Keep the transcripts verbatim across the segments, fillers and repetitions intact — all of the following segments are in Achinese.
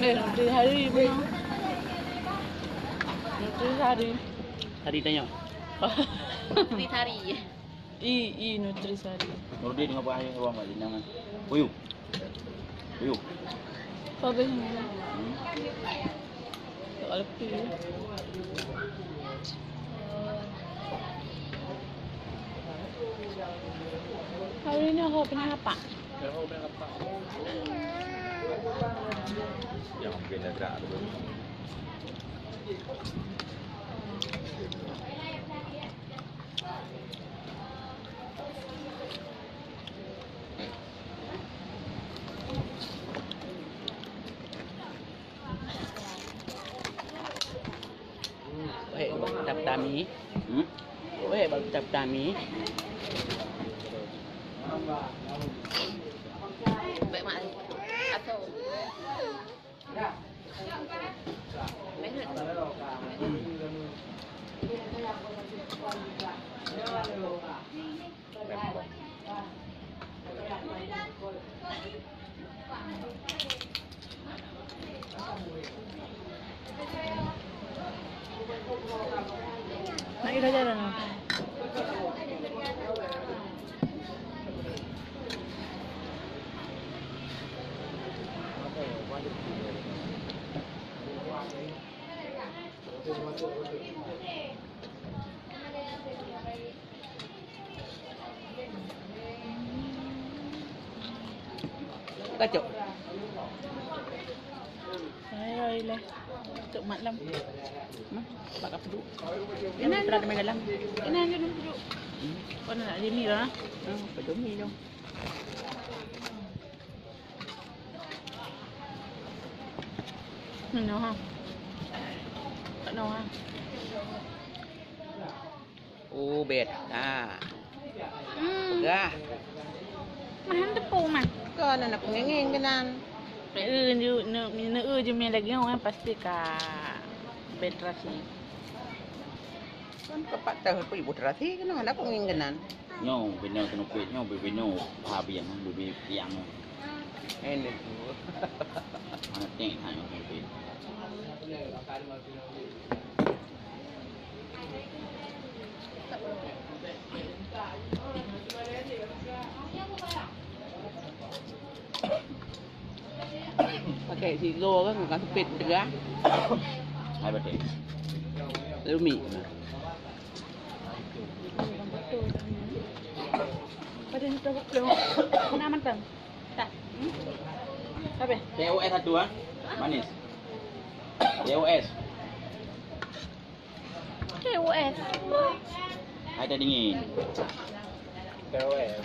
Eh, Nutrisari beuna. Nutrisari. Tadi tanya. Nutrisari. I, i, Nutrisari. Nurdin dengan Pak Ayah orang kat jenang kan. Uyu. Uyu. Apa beh ni? Hmm. Tak ada pi. Hari ni aku kena apa? Yang beda gerak tu. Wahai tap tami. Hmm? Wahai bak tap tami. Baik, Mak. Atau Kacok. Hai, hai, leh. Cok mat lam. Mah, bak ka peuduek. Inan, inan, inan, inan, inan, inan, inan. Hmm. Kau nak jadi mie lah. Hmm, apa tu mie tu? Nyoe ha. Kat nyoe ha. Oh, beda. Ha. Hmm. Peugah. Mahan teupeue mah. Kon na peungéng-ngéng keunan. Meu-eu ju, ne, meu-eu ju mie lagèe nyoe pasti ka beda rasa. Kan keupat tahu pih buet rasi keunoe hana kunging keunan. Nyoe binoe keuneuk peuet nyoe bibinoe habéh nyoe bibi piang nyoe. Ini tu. Hana teng hana keuneuk peuet. Pakai sigo kan, bukan sepit juga. Hai, betul. Lumi. Pada ni tahu belum. Mana mantap? Tak. Hmm? Apa? T O S satu, ah. Manis. T O S. T O S. Hai teh dingin. T O S.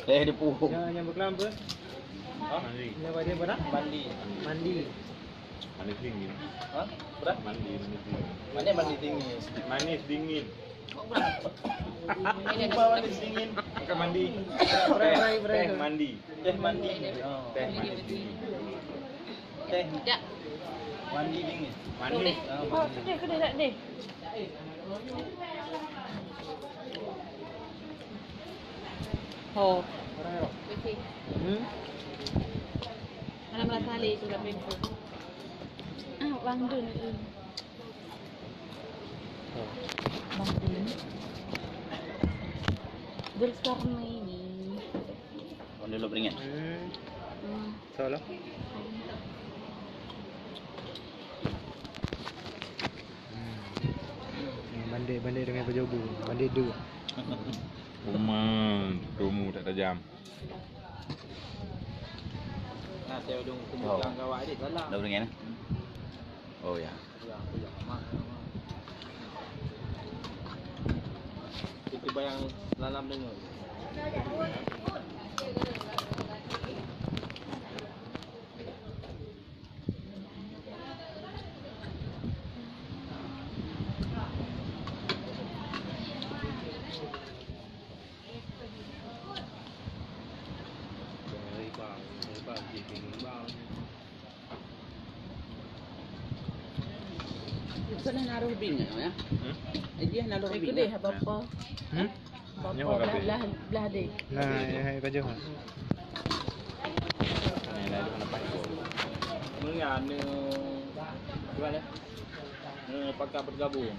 Eh, dia puhung. Yang, yang berkelam apa? Hah? Mandi. Yang apa dia, apa dah? Mandi. Mandi. Manis dingin. Hah? Apa dah? Mandi, manis dingin. Mana mandi dingin? Manis dingin. Apa manis dingin? Angkat mandi. Berai, berai, berai. Teh mandi. Teh mandi. Oh. Teh manis dingin. Teh. Dak. Mandi dingin. Manis. Deh. Oh, manis. Sedih, sedih, tak sedih? Oh. Bersih. Hmm? Mana merasa leh tu dah pempu. Ah, Bang Dun. Oh. Bang Dun. Zulkarnaini. Kon dulu beringat. Hmm. Hmm. Salah. Hmm. Bandit, bandit dengan pajoh bu. Bandit dua. Uman, tumu tak tajam. Nah, saya ujung kumpul oh. Gawai dia salah. Dah beringat, eh? Oh, ya. Itu bayang lalam dengar. Sana naruh bing ya? Hmm? Dia naruh bing. Itu deh apa-apa. Hmm? Apa-apa belah, belah, belah deh. Nah, ya, ya, pajoh. Nah, dah ada nampak. Ni anu, gimana? Ni pakat bergabung.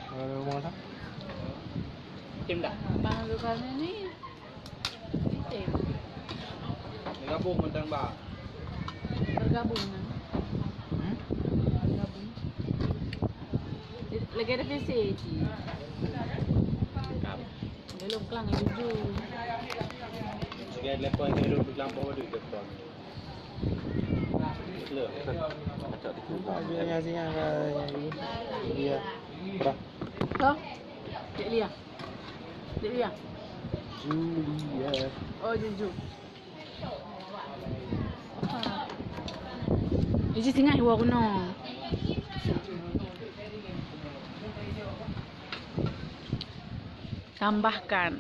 Kalau rumah tak? Tim dah. Bang Zulkarnain ni tim. Bergabung mentang bang. Bergabung kan? Hmm? Bergabung. Lagi ada visi je. Belum kelang jujur. Sebagai telepon ke dulu dalam bawah dulu telepon. Iya. Bah. Cik Lia. Cik Lia. Julia. Oh, Juju. Iji singai wa kuno. Tambahkan.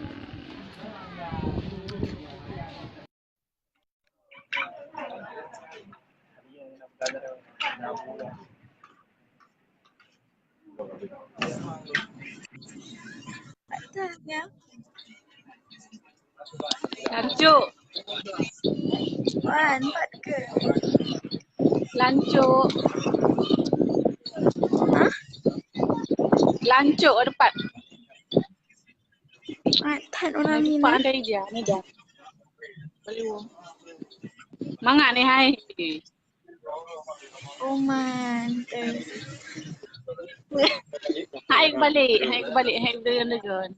Lancok. Wan, pat ke? Lancok. Hah? Lancok ada pat. Ai, that orang ni. Pak andai dia, ni dah. Boleh. Mangat ni hai. Oh, mantap. Hai balik, hai balik, hai dengan dengan.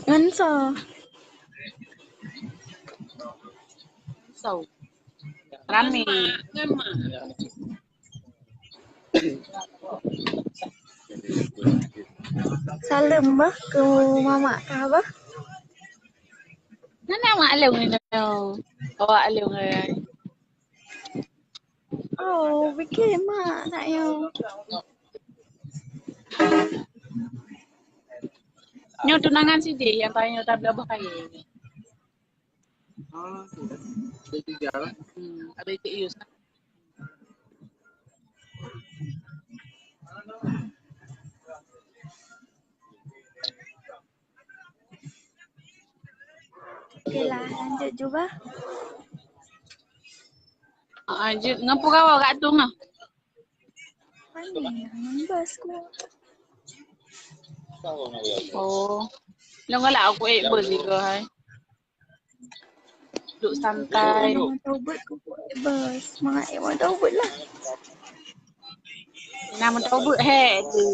Ngan so. So. Rami. Saleuem bah keu mamak kah bah. Mana mak long ni? Awak long ai. Oh, pikir mak nak yo. Nyoe tunangan sideh nyang tanya tablah bah kaya. Ah, ada tiga lah. Hmm, ada Cik Yus. Okey lah, lanjut juga. Ah, jeuet ngon peue kawa kat tu ngah? Mana yang bas ku? Oh. Long galak aku eh bas juga hai. Duduk santai. Mau taubat ku bas. Semangat eh mau taubat lah. Nama taubat he tu.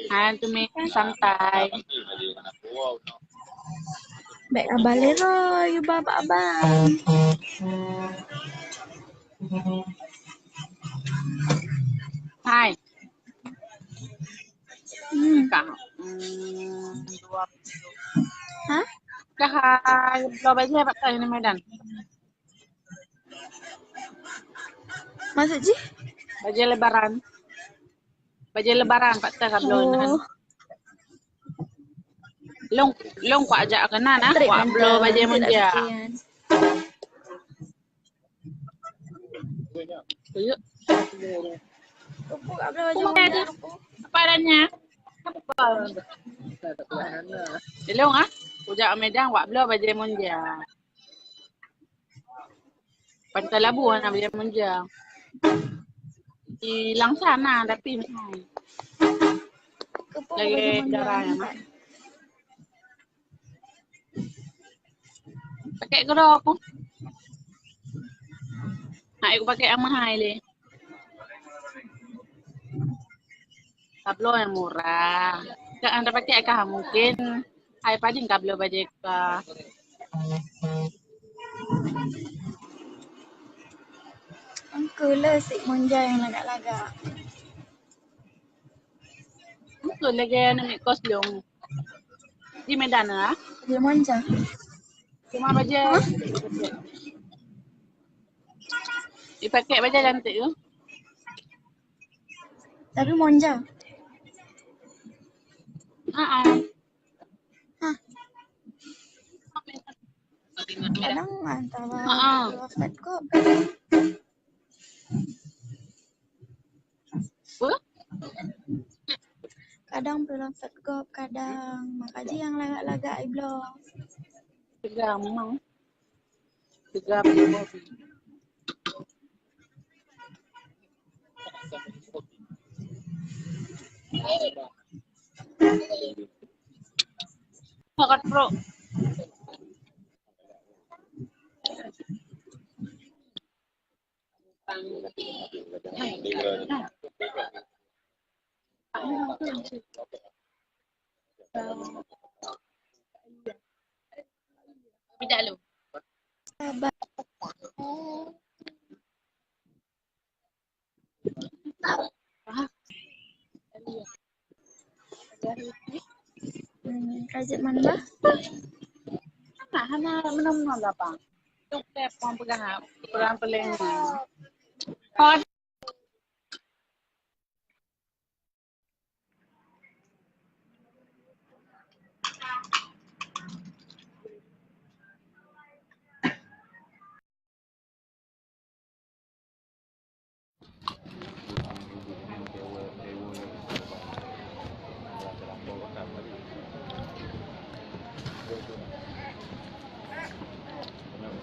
Ha tu meh santai. Baik abang lero, you baba abang. Hai. Hmm. Kak. Hmm, dua. Hah? Dah hai, dua baju dapat tanya Medan. Maksud jih? Baju lebaran. Baju lebaran pat teuka bloe nyan. Long long kuat jak keunan ah, kuat bloe baju munja. Apa adanya? Long ah, kujak Medan kuat bloe baju munja. Pantai Labu hana bajèe meunjang. Di Langsa na, tapi mahai. Lagèe dara nyan, Mak. Pakèk keudroe aku. Hana ku pakèk nyang mahai lé. Tabloe nyang murah. Kan anda pakèk kah mungkin hai padum tabloe bajèe kah. Engkau le sik meunjang nyang lagak-lagak. Engkau lagèe aneuk miet kos lôn. Di Medan ah. Di meunjang. Cuma bajèe. Hah? Ipakèk bajèe cantik tu. Tapi meunjang. Haa. Hah. Kadang antara Haa. Flat kok. Apa? Kadang pulang flat kok, kadang. Maka jih nyang lagak-lagak ibloe. Tegang memang. Tiga puluh. Makan, Bro. Tidak lu. Sabar. Hmm, ka jeuet man bah? Hana, hana meunan-meunan lah, bang. Tok tep, bang, peugah, peugah peuleng.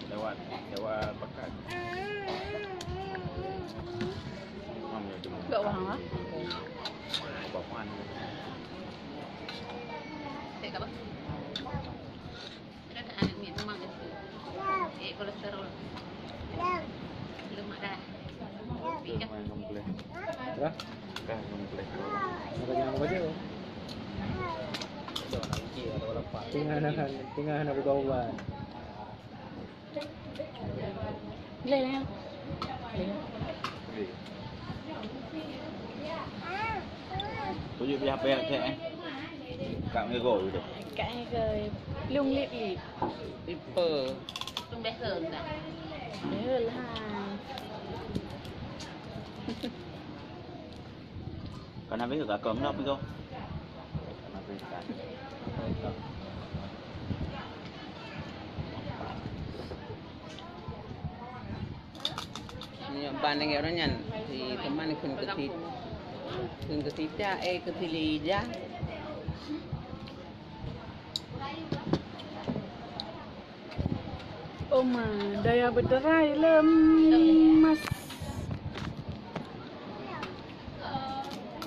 Lewat, lewat pakat. Enggak orang ah. Bapak. Cek apa? Ada tak anak ni memang itu. Eh, kolesterol. Lemak darah. Kopi kah? Dah? Dah, kopi. Ada yang baca? Tengah, tengah nak buka ubat. Boleh, boleh. Tujuh belas payah cek, eh. Kak Mego gitu. Kak Mego. Lung lip lip. Tipe. Lung behel dah. Behel lah. Kana beuh ka kong na pigo. Meunyoe ban lagèe ureueng nyan, si teuma kheun keu si, kheun keu si ta, eh, keu si Lija. Oma, daya beuterai lemas.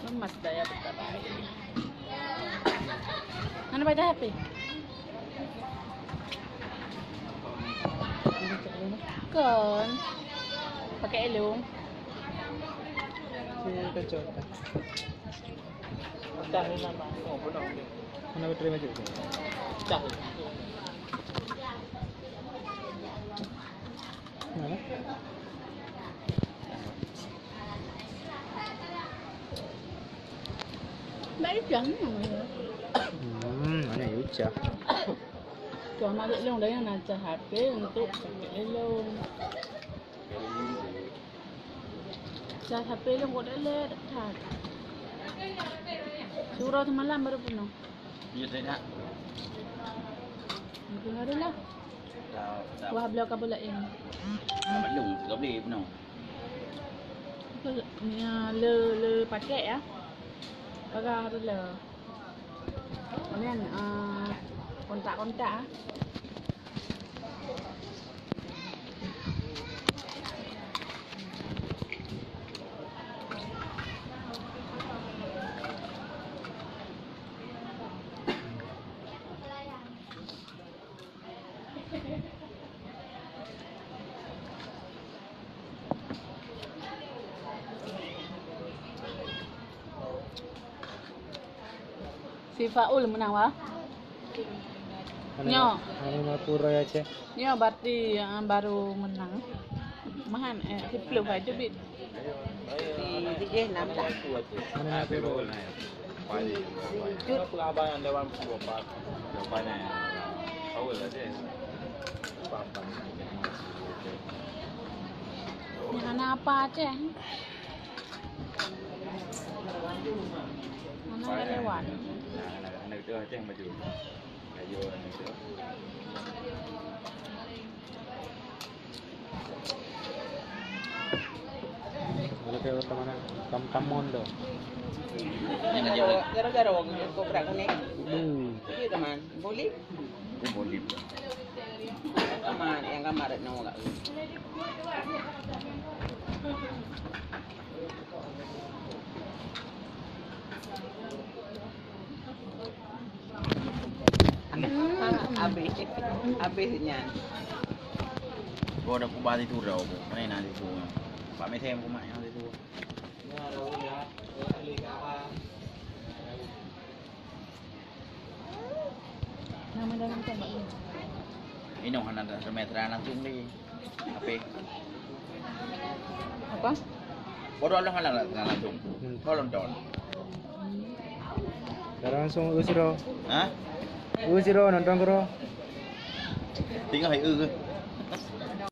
Lemas daya beuterai. Hana baca H P? Kon. Pakai elong. Ni kacau. Pecah ni nama. Oh, pernah. Mana betul maju? Pecah. Mana? Nak ikan ni nama dia? Hmm, mana Yuca? Cuma dek long dah yang nak cah H P untuk pakai elong. Cah H P long kok delek dekat. Surau semalam baru penuh. Iya, tidak. Itu hari lah. Wah, beliau kabel lain. Belum, tak boleh penuh. Itu, ya, le, le paket ya. Pagar le. Kemudian, eh, kontak-kontak, ah. Si Faul menang, wah. Nyo. Anu, Marlboro ya, Ceh. Nyo berarti, ah, baru menang. Mahan, eh, sepuluh aja bit. Di, di, enam dah. Mana nak turun? Lanjut. Ni hana apa, Ceh? Hana lewat. Nah, anak, anak tu Ceh maju. Maju anak tu. Ada ke teman kam kamon tu. Gara-gara orang kobra kuning. Hmm. Iya, teman. Boleh? Oh, boleh. Ah, nyang gambar rot nyoe, Kak. Habis, habis nyan. Gua ada kubah situ dah, Bu. Mana nak situ? Pak Mesem kumat yang situ. Nama dalam tu, Mak? Inoe hana semetra langsung di H P. Apa? Bodoh Allah hana langsung. Tolong, tolong. Sekarang langsung u siro. Hah? U siro nonton kero. Tinggal hai eu.